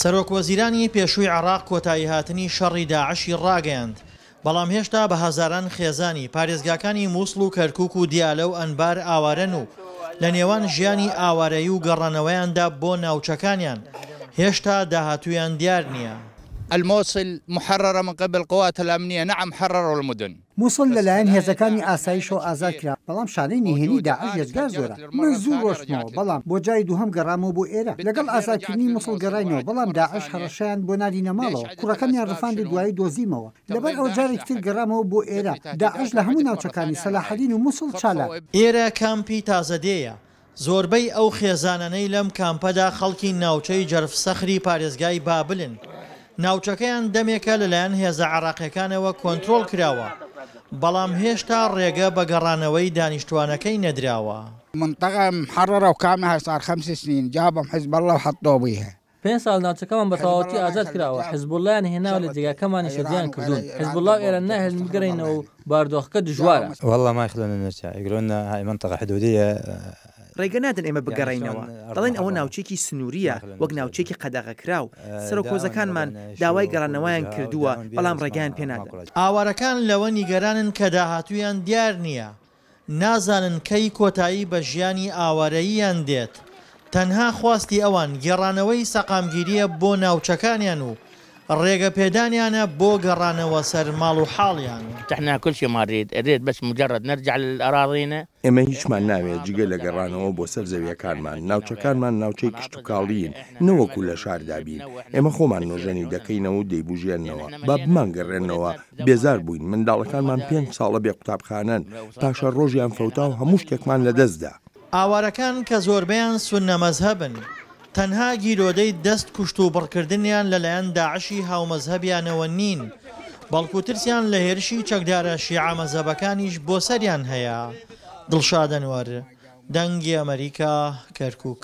سەرۆکوەزیرانی پێشووی عێراق کۆتاییهاتنی شەڕی داعشی ڕاگەیاند، بەڵام هێشتا بە هەزاران خێزانی پارێزگاکانی مووسڵ و کەرکووک و دیالە و ئەنبار ئاوارەن و لە نێوان ژیانی ئاوارەیی و گەڕانەوەیاندا بۆ ناوچەکانیان هێشتا داهاتوویان دیار نییە. الموصل محررە من قبل قوات الامنیە نعم حرروا المدن. موسڵ لەلایەن هێزەکانی ئاسایشەوە ئازاد کرا، بەڵام شانەی نهێنی داعش یەجگار زۆرە. من زوو ڕۆشتمەوە، بەڵام بۆ جاری دووهەم گەڕامەوە بۆ ئێرە. لەگەڵ ئازادکردنی موسڵ گەڕاینەوە، بەڵام داعش هەڕەشەیان بۆ ناردینە ماڵەوە. کوڕەکەمیان ڕفاند و دوایی دۆزیمەوە. لەبەر ئەوە جارێکی تر گەڕامەوە بۆ ئێرە. داعش لە هەموو ناوچەکانی سەلاحەدین و موسڵ چالاکە. ئێرە کامپی تازەدێیە، زۆربەی ئەو خێزانانەی لەم کامپەدا خەڵکی ناوچەی جەرف سەخری پارێزگای بابلن، ناوچەکەیان دەمێکە لەلایەن هێزە عێراقییەکانەوە کۆنترۆڵ کراوە، بەڵام هێشتا ڕێگە بە گەڕانەوەی دانیشتووانەکەی نەدراوە. منطقە محررە وكاملة صار خمس سنين جابهم حزب الله وحطوه بيها. پێنج ساڵ ناوچەکەمان بە تەواوەتی ئازاد کراوە، حزبوڵڵایان هێناوە لە جێگاکەمان نیشتەجێیان کردوون، حزبوڵڵا و ئێران ناهێڵن بگەڕێینەوە و بارودۆخەکە دژوارە. واللە ما يخلونا نرجع يقولون لنا هاي منطقە حدودیە. ڕێگە نادەن ئێمە بگەڕێینەوە، دەڵێن ئەوە ناوچەیەکی سنوورییە وەک ناوچەیەکی قەدەغەکراو، سەرۆک هۆزەکانمان داوای گەڕانەوەیان کردووە بەڵام ڕێگەیان پێنادەن. ئاوارەکان لەوە نیگەرانن کە داهاتوویان دیار نییە، نازانن کەی کۆتایی بە ژیانی ئاوارەییان دێت، تەنها خواستی ئەوان گێڕانەوەی سەقامگیرییە بۆ ناوچەکانیان و ڕێگەپێدانیانە بۆ گەڕانەوە سەر ماڵ و حاڵیان. احنا كل شي ما نريد نريد بس مجرد نرجع لأراضينا. ئێمە هیچمان ناوێت جگە لە گەڕانەوە بۆ سەر زەوییەکانمان، ناوچەکانمان ناوچەی کشتوکاڵیین نەوەکو لە شاردا بین، ئێمە خۆمان نۆژەنی دەکەینەوە و دەیبوژێننەوە، با بمانگەڕێننەوە بێزار بووین، منداڵەکانمان پێنج ساڵە بێ قوتابخانەن، پاشەڕۆژیان فەوتا و هەموو شتێکمان لەدەستدا. ئاوارەکان کە زۆربەیان سوننە مەزهەبن، تەنها گیرۆدەی دەست کوشتوبڕکردنیان لەلایەن داعشی هاومەزهەبیانەوە نین، بەڵکو ترسیان لە هێرشی چەکدارە شیعە مەزهەبەکانیش بۆ سەریان هەیە. دڵشاد ئەنوەر، دەنگی ئەمەریکا، کەرکوک.